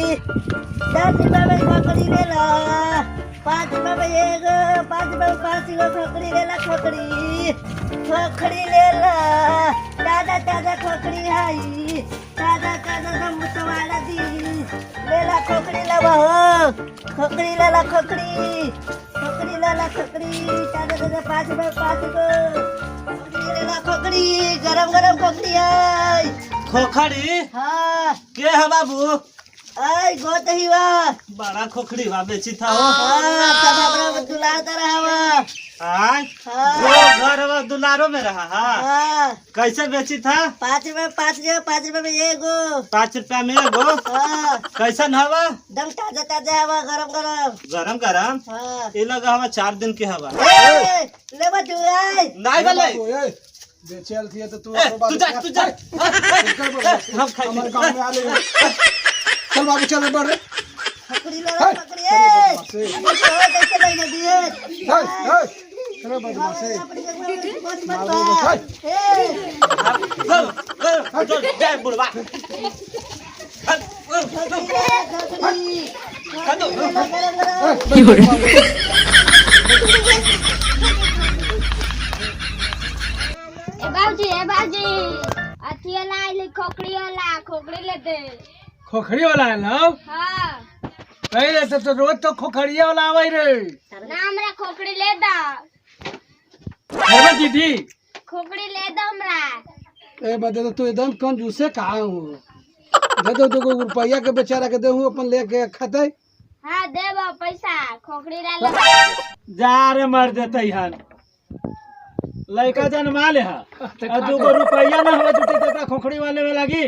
10 रुपया में खोखड़ी लेला, 5 रुपया में एगो, 5 रुपया में 5 गो खोखड़ी लेला। खोखड़ी, खोखड़ी लेला, ताजा ताजा खोखड़ी हाई, ताजा ताजा समोसा दी। लेला खोखड़ी, लेवा हो खोखड़ी, लेला खोखड़ी, खोखड़ी लेला, खोखड़ी ताजा ताजा, 5 रुपया 5 गो खोखड़ी लेला, खोखड़ी गरम गरम खोखड़ी है। खोखड़ी? हाँ। के है बाबू? ऐ गोत ही बा। बड़ा खोखड़ी बा बेची था हो। हाँ, सब हमरा दुलार रहा बा। आय? हाँ। वो घर वा दुलारो में रहा? हाँ। हाँ। कैसे बेची था? 5 रुपये 5 गो, 5 रुपये में एगो। 5 रुपया में एगो? हाँ। कैसन हवा? एकदम ताजा ताजा हवा, गरम गरम। गरम गरम? हाँ। ये लगा हवा 4 दिन के हवा। ए, ले बचू आय। नहीं बोले। बाबू, ए, बेचल थी तो तू ए, तू जा, तू जा। हम खाई। हमारे गांव में आ ले। चल बाबू, चल बढ़ रे। पकड़ी ले, हे, पकड़ी ए। चलो बदमाश, ए। कैसे नहीं दिए? हे, हे, चलो बदमाश, ए। ए। चल चल चल, जा बुढ़वा। खोखड़ी, गरम गरम। ए, बाबू। ए बाबूजी, ए बाबूजी, अथी वाला आइले, खोखड़ी वाला, खोखड़ी लेते। खोखड़ी वाला है ना? हाँ। पहले तो रोज तो खोखड़िया वाला आवे रे। ना, हमरा खोखड़ी ले दा। अरे दीदी। खोखड़ी ले दा हमरा। ए बदे तो तू एकदम कंजूसे कहाँ हो? दे दो 2 गो रुपया के बेचारा के देहू, अपन लेके खतै। हाँ, देबो पैसा, खोखड़ी ला ले। जा रे, मर देते हन। लड़का जन्मा ले हा आ 2 गो रुपया ना हो जुटे तो खोखड़ी वाले में लगी।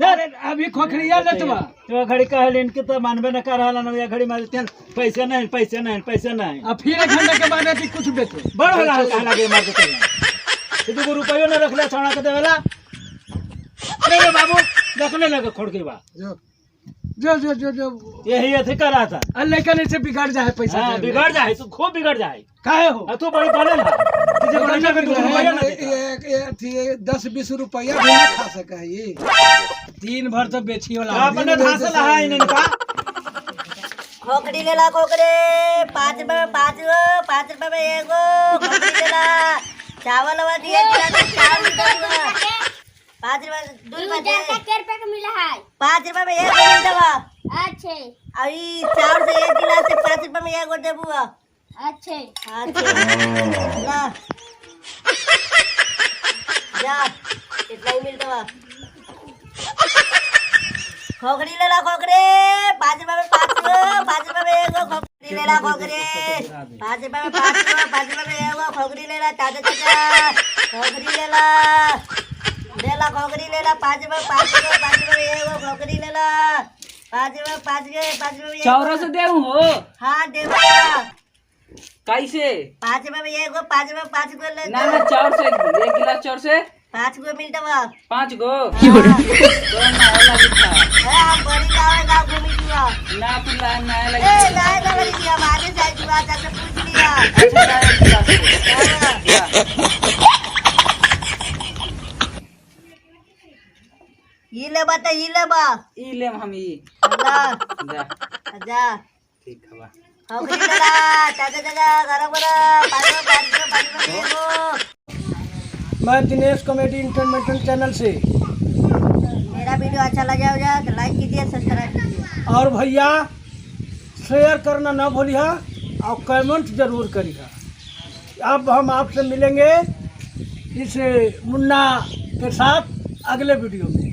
अरे अभी खोखड़िया लेतवा। तो घड़ी कहलिन कि तो मानबे न कर रहलन। ये घड़ी मार देते, पैसे नहीं, पैसे नहीं, पैसे नहीं। अब फिर 1 घंटे के बाद अभी कुछ बेचे। बड़ होला कहा लगे मार देते हैं। ये 2 गो रुपयो न रखले छौड़ा के देवेला। अरे रे बाबू, देखने लगे खोड़की बा। जो। जो जो जो जो। यही अथी करा था। अरे लेकिन ऐसे बिगड़ जाए पैसा हाँ, देवे में। बिगड़ जाए तू, खूब बिगड़ जाए। काहे हो? आ तू बड़ी बोले ना तुझे बड़ी ना, 2 रुपया ना देता। ये अथी 10-20 रुपया भी ना खा सका है ये। दिन भर तो बेची वाला। अपने धास लहा इन्हें का। खोखड़ी लेला खोखड़ी, 5 रुपये में 5 गो, 5 रुपये में एगो खोखड़ी लेला। चावल वाला दिए, चावल, 5 रुपये, 2 रुपये। उजर का के रुपए के मिला है? 5 रुपये में एगो मिल देवा। अच्छे। अभी चावल से 1 गिलास से 5 रुपये में एगो देबू। अच्छे। अच्छा, ला जा, इतना ही मिल देवा। खोखड़ी लेला खोखड़ी, 5 रुपये में 5 गो, 5 रुपये में एगो खोखड़ी लेला। खोखड़ी 5 रुपये में 5 गो, 5 रुपये में एगो खोखड़ी लेला, ताजा ताजा खोखड़ी लेला, लेला खोखड़ी लेला, 5 रुपये 5 गो, 5 रुपये में एगो खोखड़ी लेला, 5 रुपये 5 गो, 5 रुपये में एगो। चौरस देऊ हो? हाँ, देवा। कैसे? 5 रुपये में एगो, 5 रुपये 5 गो ले। ना ना, चाउर से 1 गिलास चाउर से 5 गो मिलता बा। 5 गो? हाँ। तो नया लगी था। ए, हम बड़ी गाँव गाँव घूमी हुआ। ना, तू ला नया ए लगी। ना ना लगी थी, हम आगे जाए हुआ, जाके पूछ लिया। अच्छा, ला 1 गिलास से। हाँ। जा। ई ले बता, ई ले बा। ई लेम हम ई। ला। जा। जा। ठीक है बा। खोखड़ी लेला, ताजा ताजा, गरम गरम, 5 रुपये 5 गो, 5 रुपये में एगो। मैं दिनेश कॉमेडी इंटरनेशनल चैनल से। मेरा वीडियो अच्छा लगा हो जाए तो लाइक कीजिए, सब्सक्राइब कीजिए। और भैया, शेयर करना ना भूलिए और कमेंट जरूर करिए। अब हम आपसे मिलेंगे इस मुन्ना के साथ अगले वीडियो में।